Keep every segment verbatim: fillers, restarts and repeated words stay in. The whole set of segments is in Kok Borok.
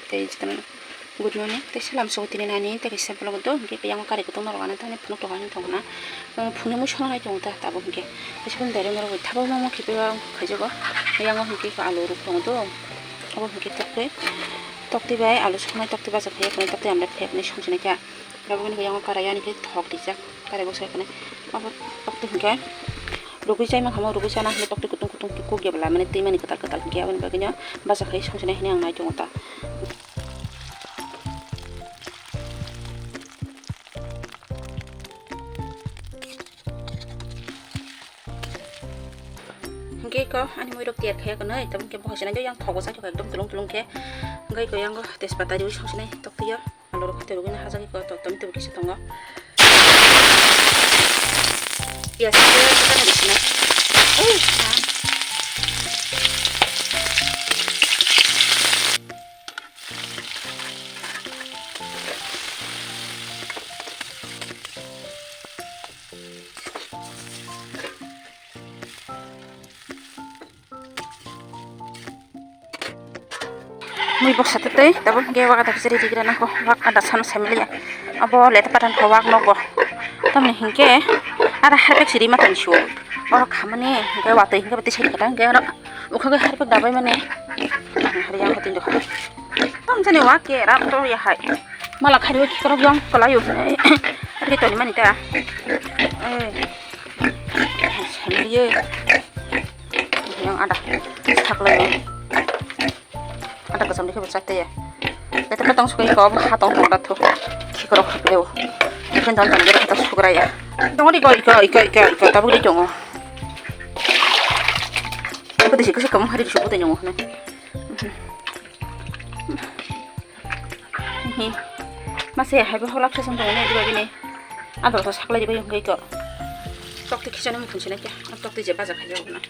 Tei chikon good morning, tei salam sogo tini nani, tei kaisa vlog do, hingke yang kari kutung norok ano tani phunuk tongo ani tongna. Phunuk mui sona nai tongo ta tabuk hingke. Kaisa phone direct norok thabo mamo khipe ba khaijago. Yang hingke alu ruk tongo do. Abo hingke tokte, tokte bai alu sonai tokte baja khaiya khani tokte amle phek ni songsinai kha. Abo ni yang karai ani khe thok rijak. Karai bwsai khani abo tokte hingke rugui chai mankha, rugui chana hingke tokte kutung kutung kuk ya bwla mane twi mani kwtal kwtal hingke aboni bagwino bacha khai songchina hini ang nai tongo ta. Hingke ko ani mui rok tiar khaya kwnoi tabuk hingke bohai sinai yang thogo chai ekdom tulung tulung khe hingke ko yang tejpata riui songchina tokte ya. Alu rok khe rugui no hajagwi ko, to tomato bo kisa tongo. Piyaj khe kwchangni bisinai. Oi, ma. Mui boksa tei tei tabuk hingke wak ada kisa riri gira nangkho, wak ada sano saimiliya. Abo leta patan kho wak nogo. Tamni hingke ara harpek siri matan sio. Oro khamani hingke watwi hingke bati sini kata hingke oro ukhoge harpek dabai mani. Hari yang hotin do. Tam jani wak ke rap to ya hai. Mala khari wak korok yang kolayu. Hari toni mani ta. Eh. Saimiliye. Yang ada saklai. Ada kosong dikhe bwchak tei ya. Ete patang sukai ko ha tong tong da thu. Khikrok khikreo. Ikin don don dikhe ta sugra ya. Tong di ko iko iko iko iko tabuk di tongo. Ko disi ko se kam hari suku te nyongo ne. Hi. Mase hai bo holak sesong tong ne diba bini. Ador ko saklai diba yung ko. Tok te khichani mukun sinai kya. Tok te je baja khaja na.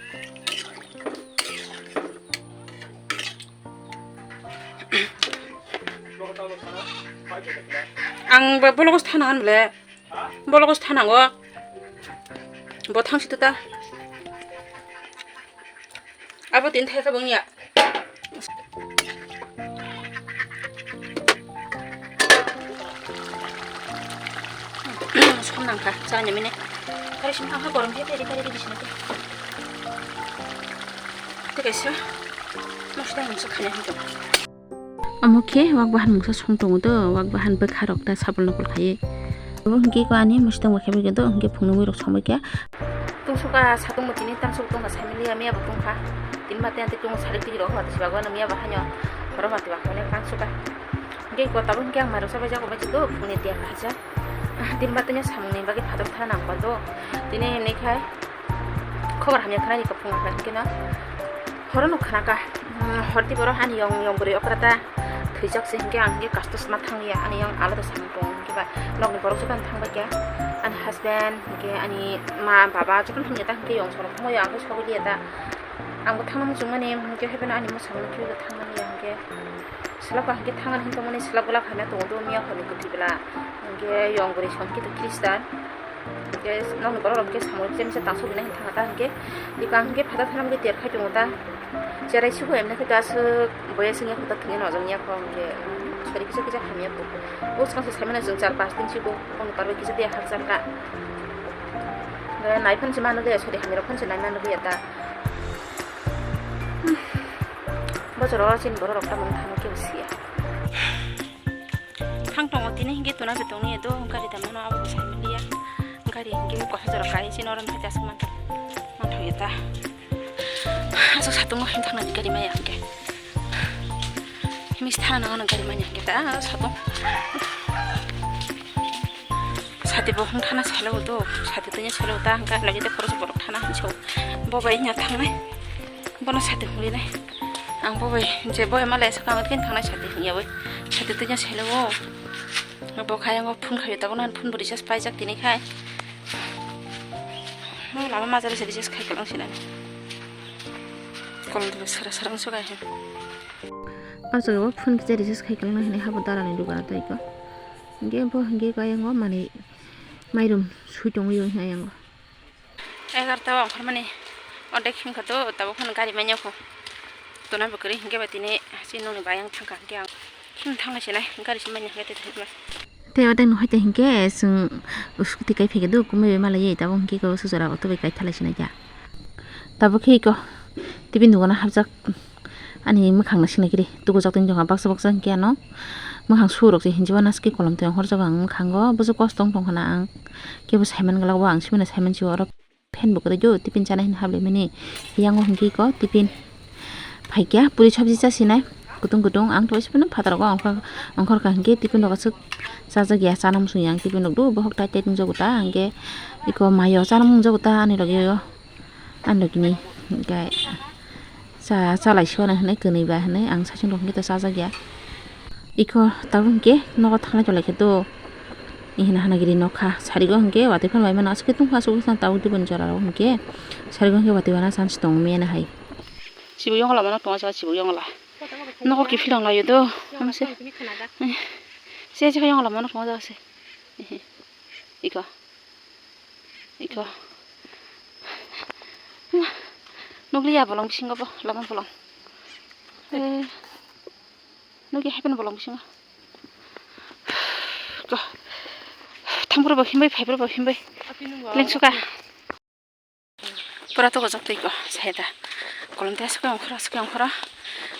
Ang ba bolokos thana han ble. Bolokos thana go. Bo thang situ ta. Abo tin thai ka bung ya. Som nang kha, chani mini. Kari sim thang kha, korom khe, kari, kari, kari, sini khe. Tei kaisa, mosla mungsa khani hinwi tongo. Omo khe wak bahan mungsa song tongo do, wak bahan bwkha rok ta sabul nokol khai. Abo hwnkhe ko ani mosla tong khe do, hwnkhe phunugwi rok somoi khe. Tungsuka satung bo tini tangsuk tongkha, saimili ya miya bo tongkha. Tini mate ante tung salik tigi rok hwnkhe sibago ano miya bo hanyo horo mate ba hwnwi tangsukha. Hwnkhe ko tabuk hwnkhe ang mairok sabai jago bai do, phungni tiya khaijak. Tini mate no samungni bagwi phatok thana nang kha do. Tini hwnwi khai. Khobor hamya khnani kuphung kha hwnkhe no horo no khna kha. Hor twi borok ani yong yong bwrwi okra ta thwijak se hwnkhe ang hwnkhe kastos ma thang ya ani yong alada samung tong hwnkhe ba nokni borok jotono thang bai kha ani husband hwnkhe ani ma baba jotono thang ya ta hwnkhe yong sorok thang ya ang khe sogwi ya ta ang bo thangna muchung mani hwnkhe haibeno ani mwsang no khibigo thang mani ya hwnkhe selak ba hwnkhe thang ani hinwi tongmani selak bolak hamya tongo do miya hor ni kwtwi bwla hwnkhe yong bwrwi song khe to Christian. Hingke nokni borok rok hingke samung kisa misa tangso gina hing thangkha ta hingke bwkang hingke phatar thana bagwi ter khai tongo ta. Cherai sibo emne khe ta aswk boya singya kho ta thwngya nojom ya kho hingke sori kisa kisa hamya kho. Bwskang se saimano chwng char pas din sibo boni parwi kisa tiya hakchar ta. Nai phano se mano de sori hamya rok phano se nai mano de ta. Bojoro chini borok rok tamoni thangma kebo siya. Thang tongo tini hingke tuna be tongni do gari damano abo bo sai manliya. Gari hingke bo kosa jora kai chini oro naithok aswk man, manthokya ta. Aswk satungo him thangnani gari maya hingke. Himsi thana nango gari manya hingke ta satung. Sati bo hung thana salo do, sati tanya salo ta hingke lagi de khoroksa borok thana hinso. Bo bai nya thangnai. Bono sati hwnwi nai. Ang bo bai je bo malai sa kang kin thangnai sati hwnya bai. Sati tanya selo bo. Bo khai ang phone khai ta bono phone bo recharge paijak tini khai. Mo lama majari se recharge khai kalang sinani. Kol de sara sara so khai. O jaga bo phone kisa recharge khai kalang nai habo dara ni dugana tai ko. Hingke bo hingke ko ayang o mani mairum sui tongwi o ayang o. Egarta o ongkhormani ordek himkha do tabuk phano gari manya kho. Tona bo kwrwi hinkhe ba tini chini nokni bayang thangkha hinkhe ang Hmm, thanglai sinai, gari se manya khe tei thangma. Tei odeng no hai tei hinkhe chwng scooty kai phege do, kumui bai malai ye, tabuk hinkhe ko sujara auto bai kai thalai sinai kha. Tabuk khe iko tiffin dogano hapjak ani mwkhang no sinai khe ri, tubujak tong tongkha baksa baksa hinkhe ano mwkhang surok se hinjiba naske kolom twi ongkhorjago ang mwkhango, bujo kosto wng tongkha na ang kebo saiman glak bo ang sibino saiman sio oro. Phan bo kwrwi do, tiffin chana hwnwi hablaimani. Yango hwnkhe iko tiffin phaikya, puri sabji chasinai. Kutung kutung, ang to sibino phataro go ongkhor, ongkhorkha hwnkhe tiffin rok aswk chajakya, chana muchungya ang tiffin rok do, bohok tight tight wngjago ta, hwnkhe iko mayo chana mungjago ta ani logio, ani logini hwnkhe. Cha, chalai sio na hinwi kwnwi ba hinwi ang saichung rok hwnkhe to chajakya. Iko tabuk hwnkhe nogo thanglai tonglaikhe do. Hina hana giri nokha sarigo hwnkhe watwi phano bai mano aswk tongkha aswk bwsano tabuk diboni jora rok hwnkhe sarigo hwnkhe watwi wana chance tong miyana hai. Chibuk yongla mano tongo chibuk yongla. Nogo kiphilong laio do. Hamse. Se se yongla mano tongo se. Iko. Iko. Nukliya bolong bisingo bo, lama bolong. Eh, nukya happen bolong bisingo. Ko. Thangphuru bo himbai, phaiphuru bo himbai. Lengsuka. Pura to gojok tei ko, saida. Kolom tei aswk ongkhoro, aswk ongkhoro.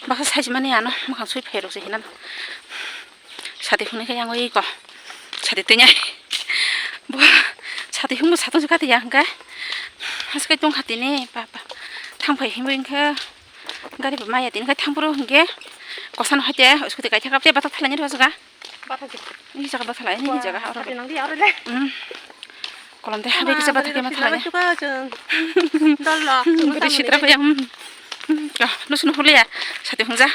Baksa saijimani ano, mwkhang sui phairok se hinam. Sati hwnwi khe yang ui ko. Sati twi nyai. Bo sati hwnwi satung se kati yang khe. Haske tong hati ni papa. Thang phai himbo wngkhe. Gari bo maya tini khe thang phuru hwnkhe. Kosan hoite scooty kaithak rap te bathak thalani rw jaga. Ini jaga bathala ini jaga oro. Sati nang di oro le. Hmm. Kolom tei habi kisa bathak ma thalani. Dol lo. Gari sitra payang. Ka nusunu hulia. Sati hwnja.